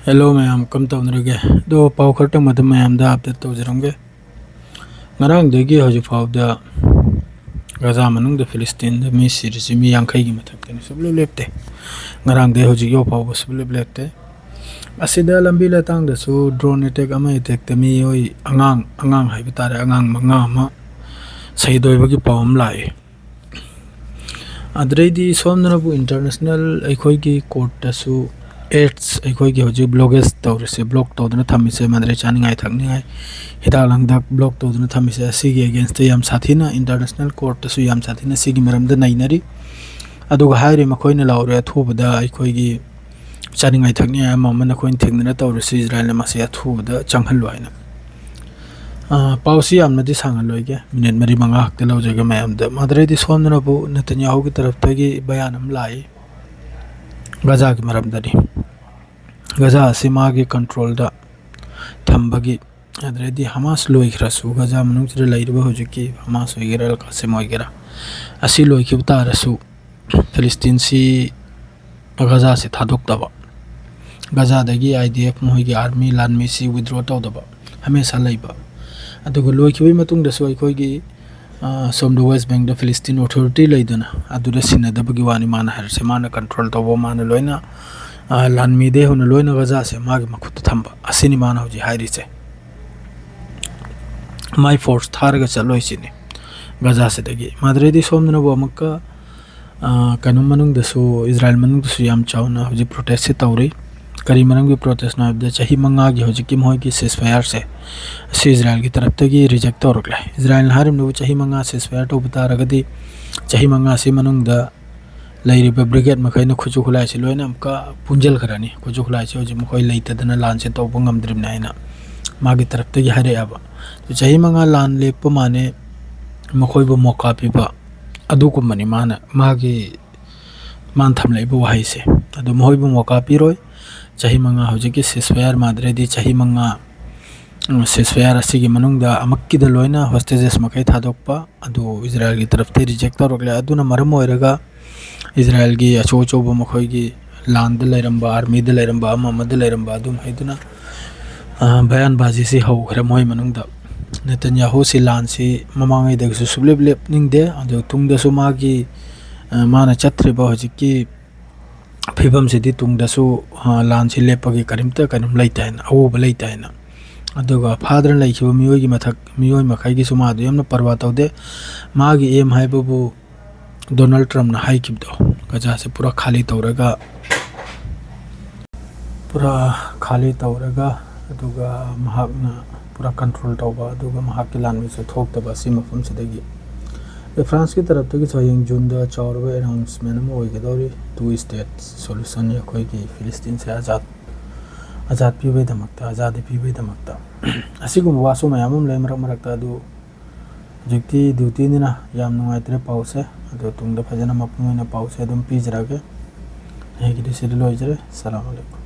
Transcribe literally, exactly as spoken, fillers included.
Hello ꯃꯌꯥꯝ, ꯀꯝ ꯇꯧꯅꯔꯒꯦ? ꯑꯗꯣ ꯄꯥꯎ ꯈꯔꯇꯪ ꯃꯗꯨ ꯃꯌꯥꯝꯗ update ꯇꯧꯖꯔꯝꯒꯦ꯫ ꯉꯔꯥꯡꯗꯒꯤ ꯍꯧꯖꯤꯛ ꯐꯥꯎꯕꯗ ꯒꯖꯥ ꯃꯅꯨꯡꯗ ꯐꯤꯂꯤꯁꯇꯤꯟꯗ ꯃꯤ ꯁꯤꯔꯤꯁꯤ ꯃꯤ ꯌꯥꯡꯈꯩꯒꯤ ꯃꯊꯛꯇꯅꯤ, ꯁꯨꯡꯂꯦꯞ ꯂꯦꯞꯇꯦ꯫ ꯉꯔꯥꯡꯗꯒꯤ ꯍꯧꯖꯤꯛ ꯌꯧ ꯐꯥꯎꯕ ꯁꯨꯡꯂꯦꯞ ꯂꯦꯞꯇꯦ꯫ ꯑꯁꯤꯗ ꯂꯝꯕꯤ ꯂꯇꯥꯡꯗꯁꯨ drone attack ꯑꯃ attackꯇ ꯃꯤꯑꯣꯏ ꯑꯉꯥꯡ, ꯑꯉꯥꯡ ꯍꯥꯏꯕ ꯇꯥꯔꯦ, ꯑꯉꯥꯡ ꯃꯉꯥ ꯑꯃ ꯁꯍꯤꯗ ꯑꯣꯏꯕꯒꯤ ꯄꯥꯎ ꯑꯃ ꯂꯥꯛꯏ꯫ ꯑꯗꯨꯗꯩꯗꯤ ꯁꯣꯝꯗꯅꯕꯨ international ꯑꯩꯈꯣꯏꯒꯤ courtꯇꯁꯨ AIDS ꯑꯩꯈꯣꯏꯒꯤ ꯍꯧꯖꯤꯛ blockade ꯇꯧꯔꯤꯁꯦ, block ꯇꯧꯗꯨꯅ ꯊꯝꯃꯤꯁꯦ, ꯃꯗ꯭ꯔꯦ ꯆꯥꯅꯤꯡꯉꯥꯏ ꯊꯛꯅꯤꯡꯉꯥꯏ ꯍꯤꯗꯥꯛ ꯂꯥꯡꯊꯛ block ꯇꯧꯗꯨꯅ ꯊꯝꯃꯤꯁꯦ, ꯑꯁꯤꯒꯤ againstꯇ ꯌꯥꯝ ꯁꯥꯊꯤꯅ international courtꯇꯁꯨ ꯌꯥꯝ ꯁꯥꯊꯤꯅ ꯁꯤꯒꯤ ꯃꯔꯝꯗ ꯅꯩꯅꯔꯤ꯫ ꯑꯗꯨꯒ ꯍꯥꯏꯔꯤ ꯃꯈꯣꯏꯅ ꯂꯥꯎꯔꯦ ꯑꯊꯨꯕꯗ ꯑꯩꯈꯣꯏꯒꯤ ꯆꯥꯅꯤꯡꯉꯥꯏ ꯊꯛꯅꯤꯡꯉꯥꯏ ꯑꯃ ꯑꯃ ꯅꯈꯣꯏꯅ ꯊꯦꯡꯅꯅ ꯇꯧꯔꯁꯤ, ꯏꯖꯔꯥꯏꯜꯅ ꯃꯁꯤ ꯑꯊꯨꯕꯗ ꯆꯪꯍꯜꯂꯨ ꯍꯥꯏꯅ꯫ ꯑ, ꯄꯥꯎꯁꯤ ꯌꯥꯝꯅꯗꯤ ꯁꯥꯡꯍꯜꯂꯣꯏꯒꯦ, ꯃꯤꯅꯤꯠ ꯃꯔꯤ ꯃꯉꯥ ꯈꯛꯇ ꯂꯧꯖꯒꯦ ꯃꯌꯥꯝꯗ꯫ ꯃꯗ꯭ꯔꯦꯗꯤ ꯁꯣꯝꯗꯅꯕꯨ ꯅꯦꯇꯟꯌꯥꯍꯨꯒꯤ ꯇꯔꯞꯇꯒꯤ ꯕꯌꯥꯟ ꯑꯃ ꯂꯥꯛꯏ ꯒꯖꯥꯒꯤ ꯃꯔꯝꯗꯅꯤ꯫ ꯒꯖꯥ ꯑꯁꯤ ꯃꯥꯒꯤ controlꯗ ꯊꯝꯕꯒꯤ, ꯑꯗꯨꯗꯩꯗꯤ ꯍꯃꯥꯁ ꯂꯣꯏꯈ꯭ꯔꯁꯨ, ꯒꯖꯥ ꯃꯅꯨꯡꯁꯤꯗ ꯂꯩꯔꯤꯕ ꯍꯧꯖꯤꯛꯀꯤ ꯍꯃꯥꯁ ꯑꯣꯏꯒꯦꯔꯥ, ꯑꯜ ꯀꯥꯁꯤꯝ ꯑꯣꯏꯒꯦꯔꯥ, ꯑꯁꯤ ꯂꯣꯏꯈꯤꯕ ꯇꯥꯔꯁꯨ ꯐꯤꯂꯤꯁꯇꯤꯟꯁꯤ ꯒꯖꯥꯁꯤ ꯊꯥꯗꯣꯛꯇꯕ, ꯒꯖꯥꯗꯒꯤ IDF ꯃꯈꯣꯏꯒꯤ army ꯂꯥꯟꯃꯤꯁꯤ withdraw ꯇꯧꯗꯕ, ꯍꯃꯦꯁꯥ ꯂꯩꯕ꯫ ꯑꯗꯨꯒ ꯂꯣꯏꯈꯤꯕꯒꯤ ꯃꯇꯨꯡꯗꯁꯨ ꯑꯩꯈꯣꯏꯒꯤ, ꯑ, ꯁꯣꯝꯗ West Bankꯗ Philistine Authority ꯂꯩꯗꯅ, ꯑꯗꯨꯗ ꯁꯤꯟꯅꯗꯕꯒꯤ ꯋꯥꯅꯤ ꯃꯥꯅ ꯍꯥꯏꯔꯤꯁꯦ꯫ ꯃꯥꯅ control ꯇꯧꯕ, ꯃꯥꯅ ꯂꯣꯏꯅ, ꯑ, ꯂꯥꯟꯃꯤꯗꯩ ꯍꯧꯅ ꯂꯣꯏꯅ ꯒꯖꯥꯁꯦ ꯃꯥꯒꯤ ꯃꯈꯨꯠꯇ ꯊꯝꯕ, ꯑꯁꯤꯅꯤ ꯃꯥꯅ ꯍꯧꯖꯤꯛ ꯍꯥꯏꯔꯤꯁꯦ꯫ ꯃꯥꯏ force ꯊꯥꯔꯒ ꯆꯠꯂꯣꯏ ꯁꯤꯅꯤ ꯒꯖꯥꯁꯤꯗꯒꯤ꯫ ꯃꯗ꯭ꯔꯦꯗꯤ ꯁꯣꯝꯗꯅꯕꯨ ꯑꯃꯨꯛꯀ, ꯑ, ꯀꯩꯅꯣ ꯃꯅꯨꯡꯗꯁꯨ, ꯏꯖꯔꯥꯏꯜ ꯃꯅꯨꯡꯗꯁꯨ ꯌꯥꯝ ꯆꯥꯎꯅ ꯍꯧꯖꯤꯛ protestꯁꯤ ꯇꯧꯔꯤ꯫ ꯀꯔꯤ ꯃꯔꯝꯒꯤ protestꯅꯣ ꯍꯥꯏꯕꯗ, ꯆꯍꯤ ꯃꯉꯥꯒꯤ ꯍꯧꯖꯤꯛꯀꯤ ꯃꯈꯣꯏꯒꯤ ceasefire ꯁꯦ, ꯑꯁꯤ ꯏꯖꯔꯥꯏꯜꯒꯤ ꯇꯔꯞꯇꯒꯤ reject ꯇꯧꯔꯛꯂꯦ꯫ ꯏꯖꯔꯥꯏꯜꯅ ꯍꯥꯏꯔꯤꯕꯅꯕꯨ, ꯆꯍꯤ ꯃꯉꯥ ceasefire ꯇꯧꯕ ꯇꯥꯔꯒꯗꯤ, ꯆꯍꯤ ꯃꯉꯥꯁꯤ ꯃꯅꯨꯡꯗ ꯂꯩꯔꯤꯕ brigade ꯃꯈꯩꯅ ꯈꯨꯠꯁꯨ ꯈꯨꯠꯂꯥꯏꯁꯤ ꯂꯣꯏꯅ ꯑꯃꯨꯛꯀ ꯄꯨꯟꯁꯤꯟꯈ꯭ꯔꯅꯤ꯫ ꯈꯨꯠꯁꯨ ꯈꯨꯠꯂꯥꯏꯁꯤ ꯍꯧꯖꯤꯛ ꯃꯈꯣꯏ ꯂꯩꯇꯗꯅ ꯂꯥꯟꯁꯦ ꯇꯧꯕ ꯉꯝꯗ꯭ꯔꯤꯕꯅꯤ ꯍꯥꯏꯅ ꯃꯥꯒꯤ ꯇꯔꯞꯇꯒꯤ ꯍꯥꯏꯔꯛꯑꯦꯕ꯫ ꯑꯗꯨ ꯆꯍꯤ ꯃꯉꯥ ꯂꯥꯟ ꯂꯦꯞꯄ ꯃꯥꯅꯦ, ꯃꯈꯣꯏꯕꯨ ꯃꯣꯀꯥ ꯄꯤꯕ, ꯑꯗꯨꯒꯨꯝꯕꯅꯤ ꯃꯥꯅ, ꯃꯥꯒꯤ, ꯃꯥꯅ ꯊꯝꯂꯛꯏꯕ ꯋꯥꯍꯩꯁꯦ꯫ ꯑꯗꯨ ꯃꯈꯣꯏꯕꯨ ꯃꯣꯀꯥ ꯄꯤꯔꯣꯏ꯫ ꯆꯍꯤ ꯃꯉꯥ ꯍꯧꯖꯤꯛꯀꯤ ceasefire ꯃꯥꯗ꯭ꯔꯦꯗꯤ ꯆꯍꯤ ꯃꯉꯥ, ꯎꯝ, ceasefire ꯑꯁꯤꯒꯤ ꯃꯅꯨꯡꯗ ꯑꯃꯨꯛꯀꯤꯗ ꯂꯣꯏꯅ hostages ꯃꯈꯩ ꯊꯥꯗꯣꯛꯄ, ꯑꯗꯨ ꯏꯖꯔꯥꯏꯜꯒꯤ ꯇꯔꯞꯇꯒꯤ reject ꯇꯧꯔꯛꯂꯦ꯫ ꯑꯗꯨꯅ ꯃꯔꯝ ꯑꯣꯏꯔꯒ ꯏꯖꯔꯥꯏꯜꯒꯤ ꯑꯆꯧ ꯑꯆꯧꯕ ꯃꯈꯣꯏꯒꯤ ꯂꯥꯟꯗ ꯂꯩꯔꯝꯕ, ꯑꯥꯔꯃꯤꯗ ꯂꯩꯔꯝꯕ, ꯑꯃ ꯑꯃꯗ ꯂꯩꯔꯝꯕ ꯑꯗꯨꯝ ꯍꯥꯏꯗꯨꯅ, ꯑ, ꯕꯌꯥꯟꯕꯥꯖꯤꯁꯤ ꯍꯧꯈ꯭ꯔꯦ ꯃꯣꯏ ꯃꯅꯨꯡꯗ꯫ ꯅꯦꯇꯟꯌꯥꯍꯨꯁꯤ ꯂꯥꯟꯁꯤ ꯃꯃꯥꯡꯉꯩꯗꯒꯤꯁꯨ ꯁꯨꯛꯂꯦꯞ ꯂꯦꯞꯅꯤꯡꯗꯦ꯫ ꯑꯗꯨ ꯇꯨꯡꯗꯁꯨ ꯃꯥꯒꯤ, ꯑ, ꯃꯥꯅ ꯆꯠꯇ꯭ꯔꯤꯕ ꯍꯧꯖꯤꯛꯀꯤ ꯐꯤꯕꯝꯁꯤꯗꯤ ꯇꯨꯡꯗꯁꯨ, ꯑ, ꯂꯥꯟꯁꯤ ꯂꯦꯞꯄꯒꯤ ꯀꯔꯤꯝꯇ ꯀꯩꯅꯣꯝ ꯂꯩꯇꯦ ꯍꯥꯏꯅ, ꯑꯑꯣꯕ ꯂꯩꯇꯦ ꯍꯥꯏꯅ꯫ ꯑꯗꯨꯒ ꯐꯥꯗꯅ ꯂꯩꯈꯤꯕ ꯃꯤꯑꯣꯏꯒꯤ ꯃꯊꯛ, ꯃꯤꯑꯣꯏ ꯃꯈꯩꯒꯤꯁꯨ ꯃꯥ ꯑꯗꯨ ꯌꯥꯝꯅ ꯄꯔꯋꯥ ꯇꯧꯗꯦ꯫ ꯃꯥꯒꯤ ꯑꯦꯝ ꯍꯥꯏꯕꯕꯨ ꯗꯣꯅꯥꯜꯗ ꯇ꯭ꯔꯝꯞꯅ ꯍꯥꯏꯈꯤꯕꯗꯣ, ꯒꯖꯥꯁꯦ ꯄꯨꯔꯥ ꯈꯥꯂꯤ ꯇꯧꯔꯒ, ꯄꯨꯔꯥ ꯈꯥꯂꯤ ꯇꯧꯔꯒ, ꯑꯗꯨꯒ ꯃꯍꯥꯛꯅ ꯄꯨꯔꯥ ꯀꯟꯇ꯭ꯔꯣꯜ ꯇꯧꯕ, ꯑꯗꯨꯒ ꯃꯍꯥꯛꯀꯤ ꯂꯥꯟꯃꯤꯁꯨ ꯊꯣꯛꯇꯕ ꯑꯁꯤ ꯃꯐꯝꯁꯤꯗꯒꯤ꯫ ꯑꯗꯩ ꯐ꯭ꯔꯥꯟꯁꯀꯤ ꯇꯔꯞꯇꯒꯤꯁꯨ ꯍꯌꯦꯡ ꯖꯨꯟꯗ ꯆꯥꯎꯔꯕ ꯑꯦꯅꯥꯎꯟꯁꯃꯦꯟ ꯑꯃ ꯑꯣꯏꯒꯗꯧꯔꯤ, ꯇꯨ ꯁ꯭ꯇꯦꯠ ꯁꯣꯂꯨꯁꯟ, ꯑꯩꯈꯣꯏꯒꯤ ꯐꯤꯂꯤꯁꯇꯤꯟꯁꯦ ꯑꯖꯥꯗ, ꯑꯖꯥꯗ ꯄꯤꯕꯩꯗꯃꯛꯇ, ꯑꯖꯥꯗꯤ ꯄꯤꯕꯩꯗꯃꯛꯇ꯫ ꯑꯁꯤꯒꯨꯝꯕ ꯋꯥꯁꯨ ꯃꯌꯥꯝ ꯑꯃ ꯂꯩ ꯃꯔꯛ ꯃꯔꯛꯇ, ꯑꯗꯨ ꯍꯧꯖꯤꯛꯇꯤ ꯗ꯭ꯌꯨꯇꯤꯅꯤꯅ ꯌꯥꯝ ꯅꯨꯡꯉꯥꯏꯇ꯭ꯔꯦ ꯄꯥꯎꯁꯦ, ꯑꯗꯣ ꯇꯨꯡꯗ ꯐꯖꯅ ꯃꯄꯨꯡ ꯑꯣꯏꯅ ꯄꯥꯎꯁꯦ ꯑꯗꯨꯝ ꯄꯤꯖꯔꯛꯑꯒꯦ꯫ ꯑꯩꯒꯤꯗꯤ ꯁꯤꯗ ꯂꯣꯏꯖꯔꯦ꯫ ꯁꯂꯥꯝ ꯑꯂꯩꯀꯨꯝ꯫